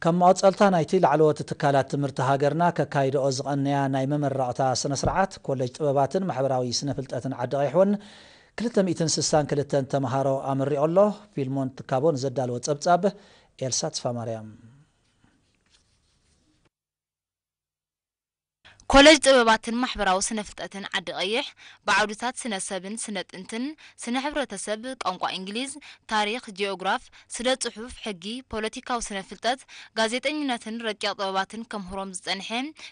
ከም መቐጸልታ ናይቲ ላዕለዎት ትካላት ትምህርቲ ሃገርና ከካይድኦ ዝቐነያ ናይ መመረቕታ ስነ ስርዓት፣ ኮሌጅ ጥበባትን ማሕበራዊ ስነ ፍልጠትን ዓዲ ቀይሕውን ክልተ ሚእትን ስሳን ክልተን ተምሃሮ ኣመሪቑ ኣሎ። ፊልሞን ትካቦ ንዘዳለዎ ጸብጻብ ኤልሳ ተስፋማርያም። ኮሌጅ ጥበባትን ማሕበራዊ ስነ ፍልጠትን ዓዲ ቀይሕ ብዓውድታት ስነ ሰብን ስነ ጥንትን፣ ስነ ሕብረተሰብ፣ ቋንቋ እንግሊዝ፣ ታሪኽ፣ ጂኦግራፍ፣ ስነ ጽሑፍ፣ ሕጊ፣ ፖለቲካዊ ስነ ፍልጠት፣ ጋዜጠኝነትን ረቂቕ ጥበባትን ከምህሮም ዝጸንሐ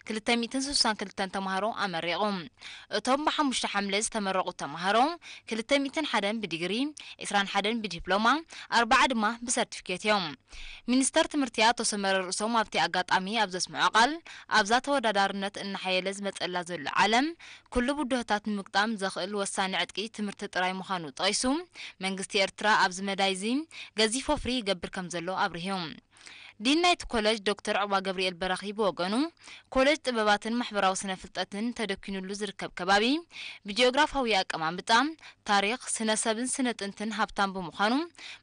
ክልተ ሚእትን ስሳን ክልተን ተምሃሮ ኣመሪቑ። እቶም ብሓሙሽተ ሓምለ ዝተመረቑ ተምሃሮ ክልተ ሚእትን ሓደን ብዲግሪ፣ ዕስራን ሓደን ብዲፕሎማ፣ ኣርባዓ ድማ ብሰርቲፊኬት እዮም። ሚኒስተር ትምህርቲ ኣቶ ሰመረ ርእሶም ኣብቲ ኣጋጣሚ ኣብ ዘስምዖ ቃል፣ ኣብዛ ተወዳዳርነት እናሓየለ ዝመጸላ ዘሎ ዓለም፣ ኩሉ ብድሆታት ንምግጣም ዘኽእል ወሳኒ ዕጥቂ ትምህርቲ ጥራይ ምዃኑ ጠቒሱ፣ መንግስቲ ኤርትራ ኣብዚ መዳይ እዚ ገዚፍ ወፍሪ ይገብር ከም ዘሎ ኣብሪሁ። ዲን ናይቲ ኮለጅ ዶክተር ዑቕባ ገብርኤል በራኺ ብወገኑ፣ ኮለጅ ጥበባትን ማሕበራዊ ስነ ፍልጠትን ተደኪኑሉ ዝርከብ ከባቢ ብጂኦግራፋዊ ኣቀማምጣ፣ ታሪኽ፣ ስነ ሰብን ስነ ጥንትን ሃብታም ብምዃኑ፣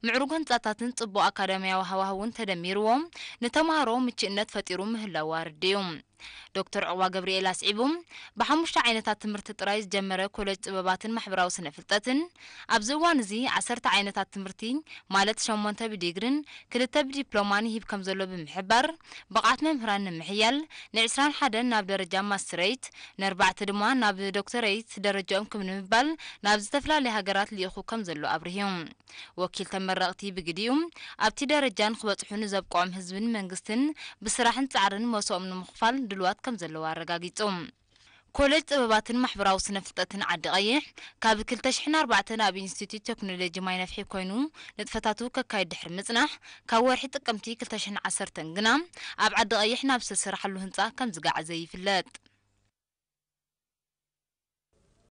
ምዕሩግ ህንጻታትን ጽቡቕ ኣካዳሚያዊ ሃዋህውን ተደሚርዎ ንተምሃሮ ምችእነት ፈጢሩ ምህላዉ ኣረዲኡ። ዶክተር ዑቕባ ገብርኤል ኣስዒቡ፣ ብሓሙሽተ ዓይነታት ትምህርቲ ጥራይ ዝጀመረ ኮለጅ ጥበባትን ማሕበራዊ ስነ ፍልጠትን ኣብዚ እዋን እዚ ዓሰርተ ዓይነታት ትምህርቲ ማለት ሸሞንተ ብዲግርን ክልተ ብዲፕሎማን ይህብ ከም ዘሎ ብምሕባር፣ ብቕዓት መምህራን ንምሕያል ንዕስራን ሓደን ናብ ደረጃ ማስትረይት፣ ንኣርባዕተ ድማ ናብ ዶክተረይት ደረጃኦም ክብ ንምባል ናብ ዝተፈላለያ ሃገራት ልኢኹ ከም ዘሎ ኣብሪሁ። ወኪል ተመረቕቲ ብግዲኡ ኣብቲ ደረጃ ንክበጽሑ ንዘብቅዖም ህዝብን መንግስትን ብስራሕን ጻዕርን መስዋእቶም ንምኽፋል ድልዋት ከም ዘለዉ ኣረጋጊጹ። ኮሌጅ ጥበባትን ማሕበራዊ ስነ ፍልጠትን ዓዲ ቀይሕ ካብ ክልተ ሽሕን ኣርባዕተን ኣብ ኢንስቲትዩት ቴክኖሎጂ ማይ ነፍሒ ኮይኑ ንጥፈታቱ ከካይድ ድሕሪ ምጽናሕ፣ ካብ ወርሒ ጥቅምቲ ክልተ ሽሕን ዓሰርተን ግና ኣብ ዓዲ ቀይሕ ናብ ዝተሰርሓሉ ህንጻ ከም ዝገዓዘ ይፍለጥ።